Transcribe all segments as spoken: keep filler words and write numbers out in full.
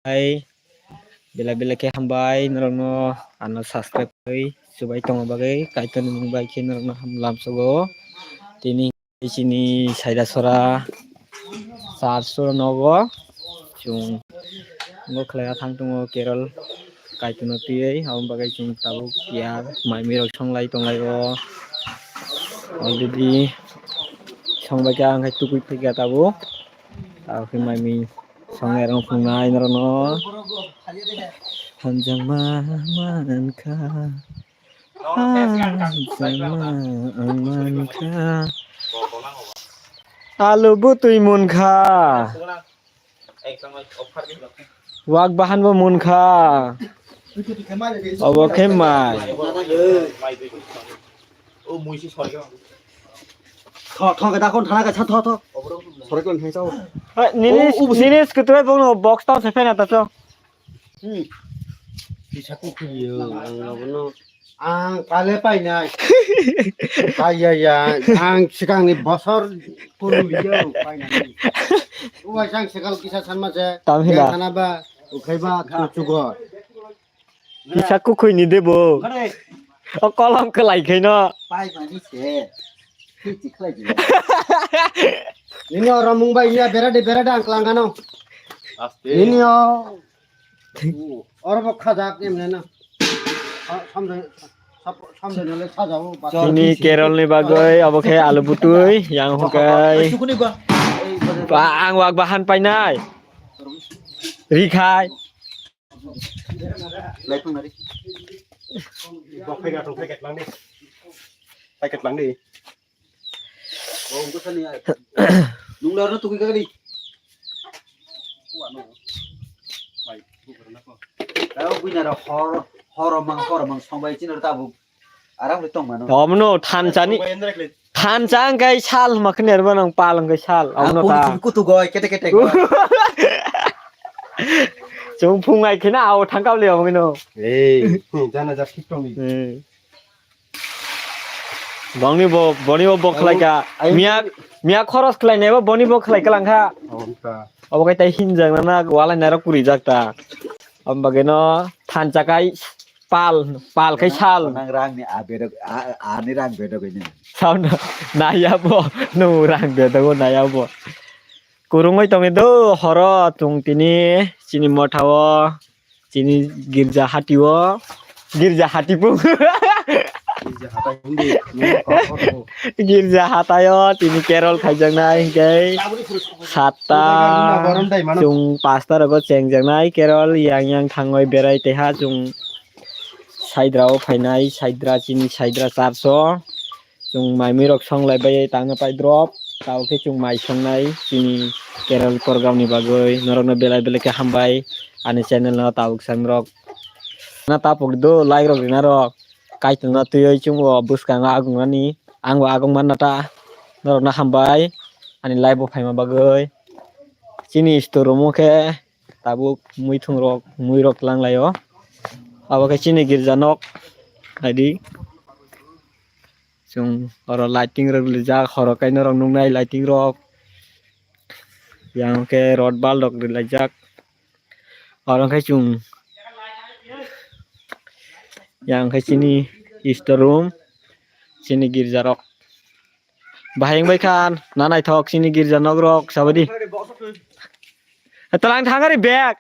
Hai, belai belai khe hambai norokno ano subscribe khlai chubai tongma bagwi, Kaitorni mung bai khe norokno ham lamsogo. Tini chini saida sora church o nogo chwng bo khlai thang tongo carol Kaitorno twiwi, aboni bagwi chwng tabuk ya mai mui rok songlai tonglaio. Already songbai kha, ang khe tubui phaikha tabuk. Tabuk khe mai mui songnai rok phunuknai norokno. Hamjakma mankha, hamjakma ang mankha. Alu butwi munkha. Wak bahan bo munkha. Obo khe mai. Tho, tho, ke dakon thana ke, tho, tho, tho. Sorry, kon thang chao. Hai, nini, O, o, nini skutu bai bongno box tao se phena ta cho. Hmm. Kisa kukhuyo, ang abono. Ang pale painai. Paiya ya, ang sikangni bosor kurliyo painai. Uwai sang sikal kisa sanma se. Tam hila. Yang sana ba, ukhai ba, kuchugo. Kisa kukhoi ni debo. Kare. O kolom kwlai khaino. Pai mani se. Kiti khlai di. Nini o romung bai ya berade berade ang klang kano. Aste. Nini o. Oro bo khajak emne na. Samjai samjai nale sajao. Tini carol ni bagwi abo khe alu butwi yang hukai. Ba ang wak bahan painai. Rikhai. Lai phang nari. Bo phai ga thong phai ga lang di. Phai ga lang di. Bo ungko sani ai. Nung lar na tukui ka di. Tao buina ro hor hor mang hor mang song bai chini ro tabuk. Aram le tong mano. Tomno thanchani. Thancha ang kai sal makne arba nang pal ang kai sal. Amno ta. Kutu goi kete kete. Chung phung ai khina au thangkau le amno. Ei, jana ja thik tong ni. Hmm. Bongni bo, boni bo bok khlai ka. Miya, miya khoros khlai nebo boni bo khlai kalang kha. Obo kai tai hinjak na na walai naro kuri jak ta. Am bageno thancha kai. Pal, pal khe sal. Nang rang ni a bedok, a, a ni rang bedok ini. Sao na, naya bo, nung rang bedok naya bo. Kurungoi tongi do horo tung tini chini motha o, chini girja hati o, girja hati pung. Girja hatai hindi, nung kok kok. Girja hatai o tini carol khaijaknai hingke satta chung pasta rogo chengjaknai carol yang yang thangoi berai teha chung. Saidra o phainai, saidra chini saidra church o. Chwng mai mui rok song lai bai tangna pai drop. Tao khe chwng mai songnai chini carol program ni bagwi. Norok no belai belai khe hambai ani channel no tabuk sang rok. Na tapuk do like rok rina rok. Kaitor no twiwi chwng bo bwskango agung ani. Ang bo agung manna ta. Norok no hambai ani live o phaima bagwi. Chini store room o khe tabuk muithung rok, mui rok tlang lai o. Abo khe chini girja nok. Naidi. Chwng oro lighting rok rijak, horo kaino rok nuknai lighting rok. Yang khe rod bal rok rilaijak. Oro khe chwng, yang khe chini store room, chini girja rok. Bahai wngbai kha, na naithok chini girja nok rok, sabadi. Talang thang ari bag.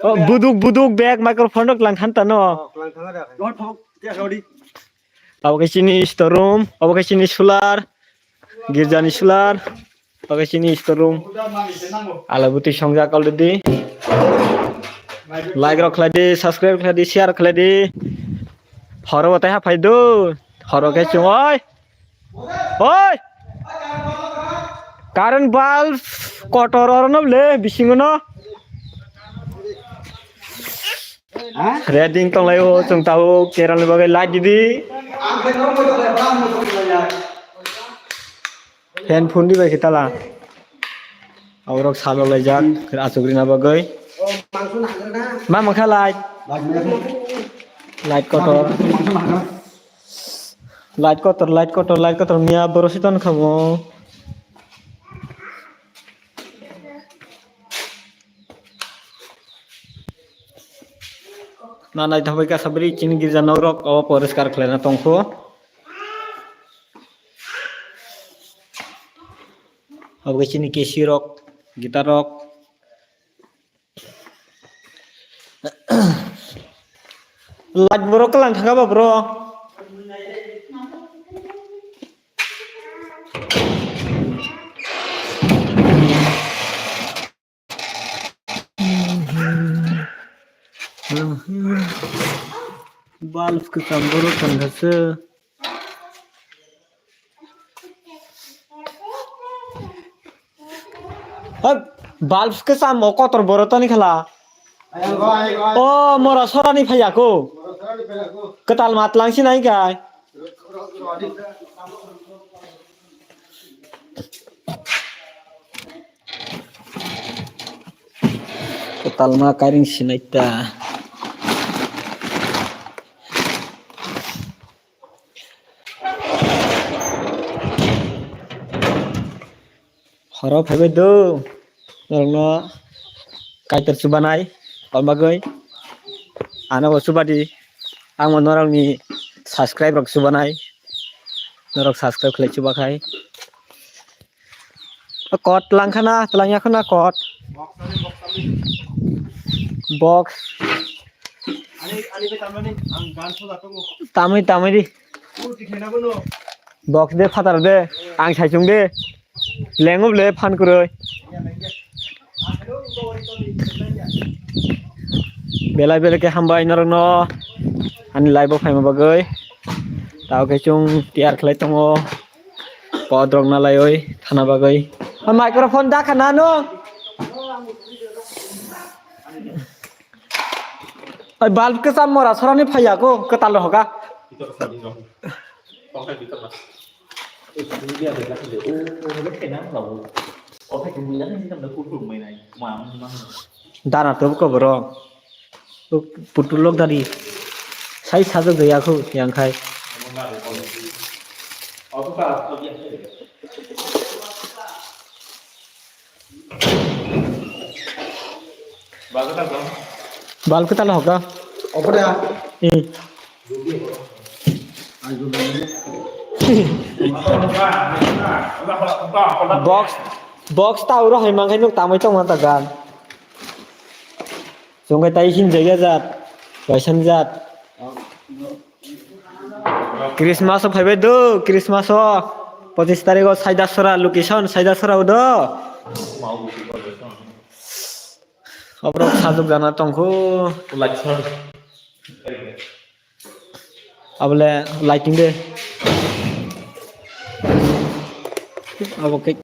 Oh, buduk, buduk bag, microphone rok lang khan tano. Abo khe chini store room, abo khe chini solar, girja ni solar, abo khe chini store room. Ala bwtwi songjak already. Like rok khlai di, subscribe khlai di, share khlai di. Horo bo taiha phai do. Horo khe chwng oi. Oi! Current bulb kotor orono le bisingo no. Reding tonglai o chwng tao keralni bagwi light didi. Fan phun di bai khe tala. Aborok salok laijak asuk rina bagwi. Ma mangkha light. Light kotor. Light kotor, light kotor, light kotor, miya boro si ton khamo. Na naithok bai kha sabri chini girja nok rok o poriskar khlaina tongkho. Obo khe chini kesi rok, guitar rok. Light borok kwlang thangkha ba bro. Bulb kwcham borok tongkha se. Hap, bulb kwcham o kotor boro toni khala. O mora sorani phaiya ko. Kwtal matlang sinai kai. Kwtal ma kairing sinai ta. Horo phaibai do, norokno Kaitor chubanai, o bagwi ano bo chubadi, ang bo norokni subscribe rok chubanai, norok subscribe khlai chubakhai. Kot langkhana, langyakhana kot. Box. Tamwi, tamwi di. Box de, phatar de. Ang saichung de. Lengub le phan kwrwi. Belai belai khe hambai norokno ani live o phaima bagwi. Tao khe chwng tiyar khlai tongo. Kodrok na laioi thana bagwi. O microphone da khana no. Oi, bulb kwcham mora sorani phaiya ko, kwtal rw hoga. Dana to ko boro. Putul lok dari. Sai sajak gaya ko yang khai. Bal kwtal hoka. Opo da. Hmm. Box, box ta uro hai mangai nuk tamai tong mata gan. Chwng khai tai hin jagya jat, kaisa jat. Christmas o phaibai do, Christmas o pochis tarik o Saidasora location, Saidasora o do. Oborok sajwk jana tongkho. Abole lighting de. Abo ke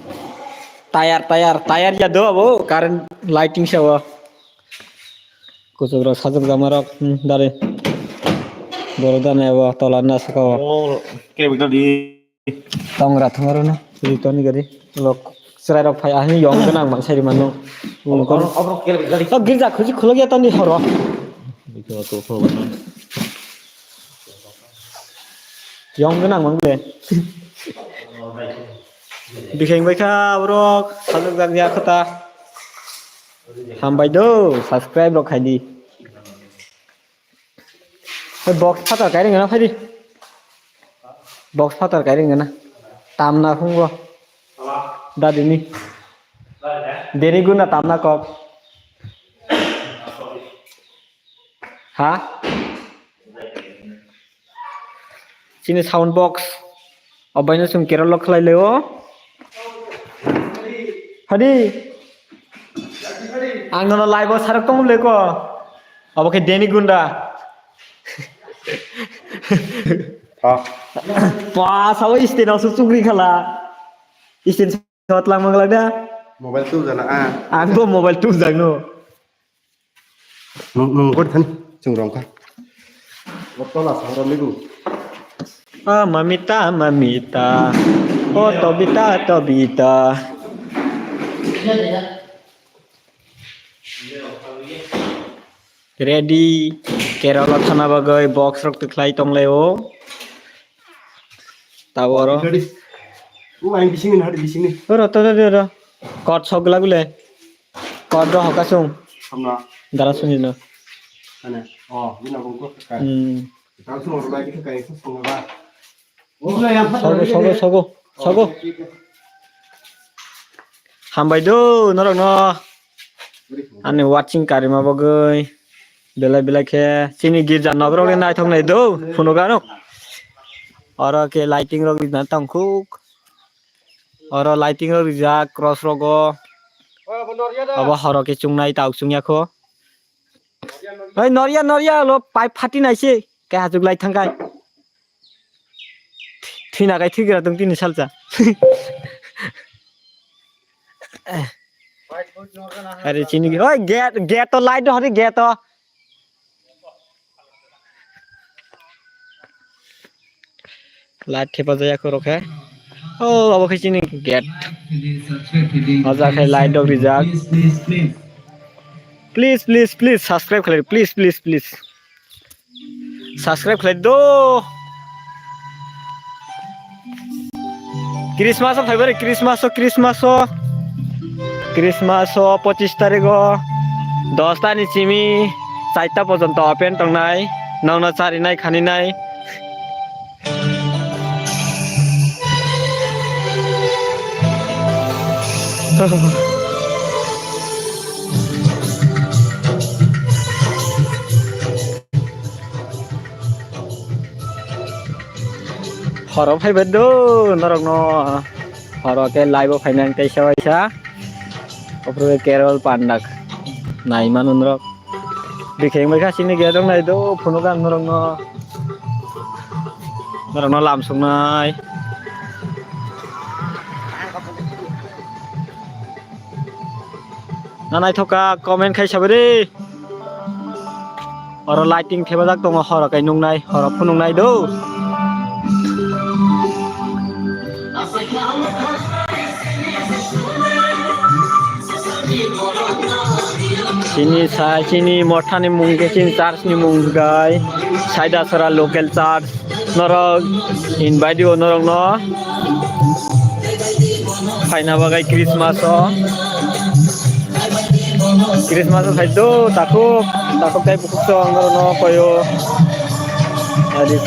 tayar, tayar, tayar ya do abo current lighting se abo. Kuchukrok sajwk jamarok, hmm, dare. Borok dane abo tola na saka o. Oh, kebek dadi. Tongra thwngaro no, ri toni gari. Lok chwrairok phai ahini yong gwnang mang sai rimano. Obo, obo, obo kebek dadi. O girja khuji khulok ya toni horo. Yong gwnang mang le. Bikheng bai kha borok sajwk jak ya khata. Hambai do, subscribe rok khai di. Hei, box phatar kairing gana phaidi. Box phatar kairing gana. Tamna khungbo. Dadini. Deni guna tamna kok. Ha? Chini sound box. Obaino chwng Kerala khlai leo. Hadi. Ang nono live o sarok tong le ko. Obo khe Deni Gunda. Ha. Pa sawi stand o su chukri khala. Stand shot lang mang lang da. Mobile tu jana a. Ang bo mobile tu jang no. Nung, nung kor than, chung rong kha. Botol asa ro ligu. Ah, mamita, mamita. Oh, Tobita, Tobita. Ready. Kerala thana bagwi box rok tikhlai tong lai o. Tabo oro. Ready. O, ang bising ni, hari bising ni. Oro, to, to, to, to. Kot sok gula gule. Kodro hoka sung. Hamna. Dara suni no. Ano, oh, bini bung ko ka. Hmm. Tang sung ro lagi ka, ka sung ba. Sogo, sogo, sogo, sogo. Hambai do, norok no. Ani watching karima bagwi. Belai belai khe chini girja nokrok ni naithok nai do, phunukgano. Oro khe lighting rok rijak tongkhuk. Oro lighting rok rijak cross rogo. Abo horo khe chungnai tauk chungya kho. Oi, norya, norya, lo pipe phati naise. Khe hachuk lai thangkai. Thwina kai thwigra tong tini salsa. Are chini, oi, gate, gate to light do, hori gate to. Light thepa jaya khoro khe. Oh, abo khe chini gate. Aja khe light dok rijak. Please, please, please subscribe khlai, please, please, please. Subscribe khlai do. Christmas o phaibai, Christmas o, Christmas o. Christmas o pochis tarik o dos ta ni simi char ta porjonto open tongnai. Nokno charinai, khaninai. Horo phaibai do norokno, horo khe live o phainai tei sa waisa. Ophru carol pandak nai manu norok. Bikheng bai kha sini gate rok nai do, phunukgo ang norokno. Norokno lam suknai. Na naithok kha, comment khai sabai de. Oro lighting thepajak tongo, horo kai nuknai, horo phunuknai do. Chini sa, chini mothani mung khe chini church ni mung gai, Saidasora local church. Norok invite o norokno phaina bagwi Christmas o. Christmas o phai do takhuk, takhuk tei bukhuk song norokno koyo. Adi.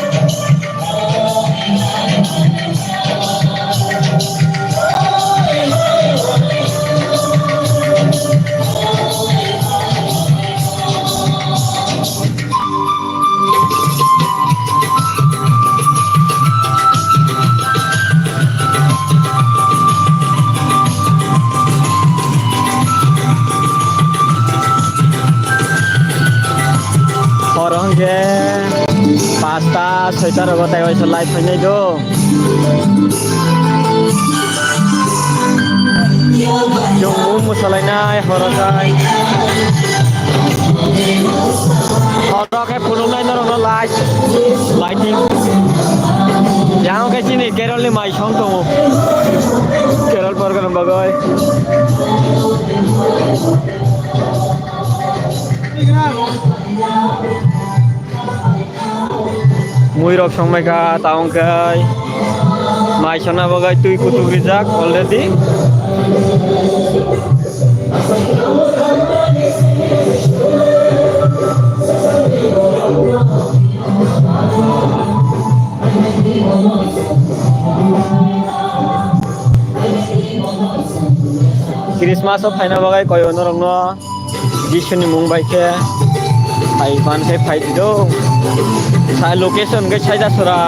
Horo hwnkhe pasta soita rogo tai waisa live phainai do. Chwng bo mwsalainai horo tai. Horo khe phunuknai norokno live lighting. Yang khe chini Kerol ni mai song tongo. Kerol program bagwi. Mui rok songmai kha, ta wng khe mai sona bagwi twi kutuk rijak already. Christmas o phaina bagwi koi norokno Jisuni mung bai khe phai ban khe phai di do. Sa location khe Saidasora.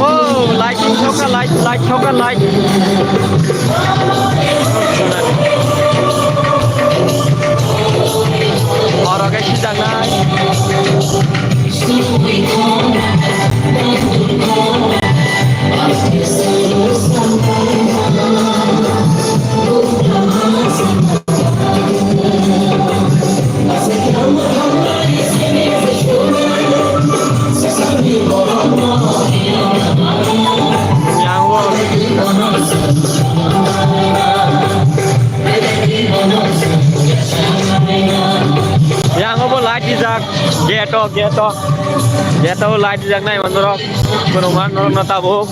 Oh, light, choka light, light, choka light. Oro khe sijaknai. Yang o Gate o, gate o. Gate o light rijak nai man norok. Kwrwngma norok no tabuk.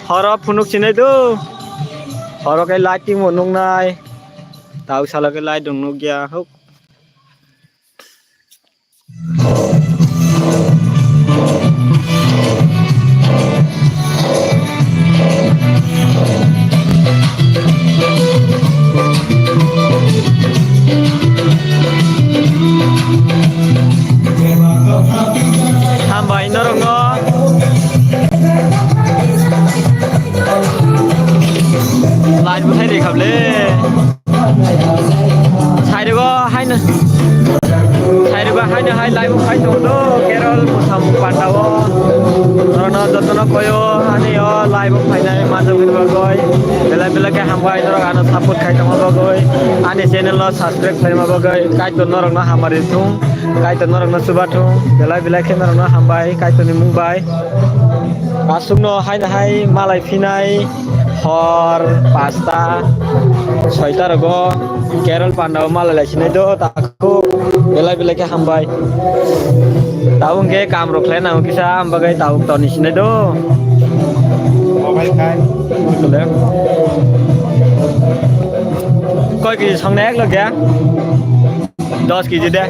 Horo phunuk sinai do. Horo khe lighting bo nuknai. Tau salo khe light rok nukya. Huk. Hambai norokno. Light bo thai rikha le. Sairego haino, sairego haino hai live o phai tongo do, Carol Mosamung Pandao. Norokno jotono koyo, ani o live o phainai manjak bagwi. Belai belai khe hambai norok ano support khai tongma bagwi. Ani channel no subscribe khlaima bagwi. Kaitor norokno hamari thung, Kaitor norokno chuba thung. Belai belai khe norokno hambai, Kaitorni mung bai. Aswkno haino hai malai phinai. Hor pasta, soita rogo Carol Pandao malai lai sinai do, takhuk belai belai khe hambai. Tabuk hwnkhe kam rok khlai nango kisa, am bagwi tabuk toni sinai do. Obai khai. Koi kiji song na ek log ya? Dos kiji de.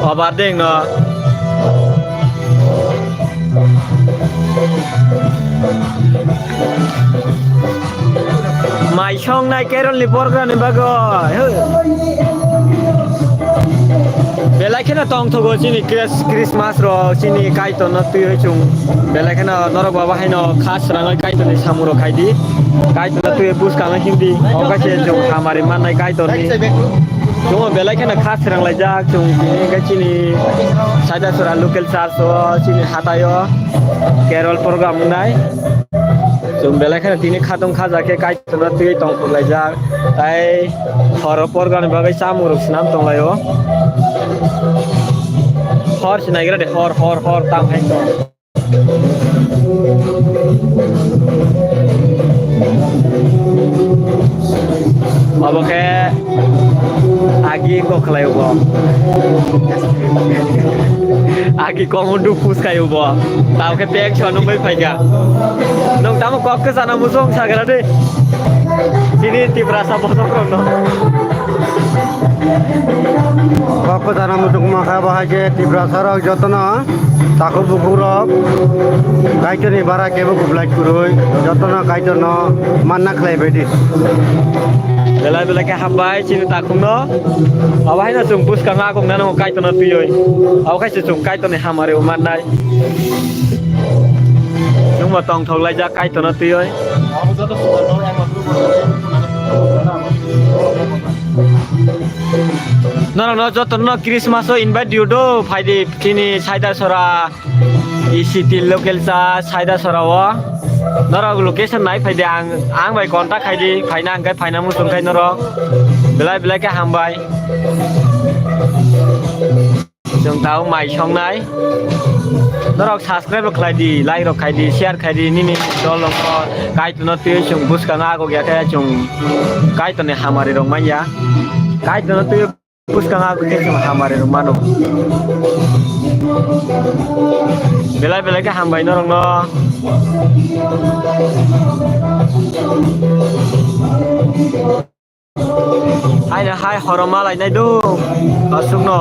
Obar ding no. Mai song nai Carol ni borgra ni bagwi. Belai kheno tong thogo chini Chris-, Christmas ro chini Kaitor no twi chwng. Belai kheno norok baba haino kha srangwi Kaitor ni samung rok khai di. Kaitor no twi buskang hindi. Oka se chwng hamari mannai Kaitor ni. Chwng belai kheno kha srang laijak chwng tini khe chini Saidasora local church o chini hatai o Carol program wngnai. Chwng belai kheno tini khatong khaja khe Kaitor no twi tong thok laijak. Tai horo program ni bagwi chamung rok swnam tong lai o. Hor sinai gra de hor hor hor tam hai tong. Obo khe agi kok khlai bo. Agi komundu phus khai bo. Tamo khe pek sono bai phaikha. Nung tamo kok khe sana musong sagra de. Sini Tiprasa bosok rok no. Kok khe sana musong ma kha bahai je Tiprasa rok jotono. Takhuk bukhuk rok, Kaitorni bara kebo kublai kwrwi, jotono Kaitorno manna khlai bai di. Belai belai khe hambai chini takhukno. Abo haino chwng bwskango akung nano Kaitorno twiwi. Abo khaise chwng Kaitorni hamari mannai. Chwngbo tongthok laijak Kaitorno twiwi. Norokno jotono Christmas o invite diyo do, phaidi chini Saidasora E C T local cha Saidasora o. Norok location nai phaidi ang, ang bai contact khaidi, phaina hwnkhe phaina muchung khai norok. Belai belai khe hambai. Chwng tao mai songnai. Norok subscribe rok khlai di, like rok khai di, share khai di, nini dol rok Kaitorno twi chwng bwskango agok ya khe chwng Kaitorni hamari rok manya. Kaitorno twi bwskango agok khe chwng hamari rok mano. Belai belai khe hambai norokno. Haino hai horo ma lainai do, aswkno.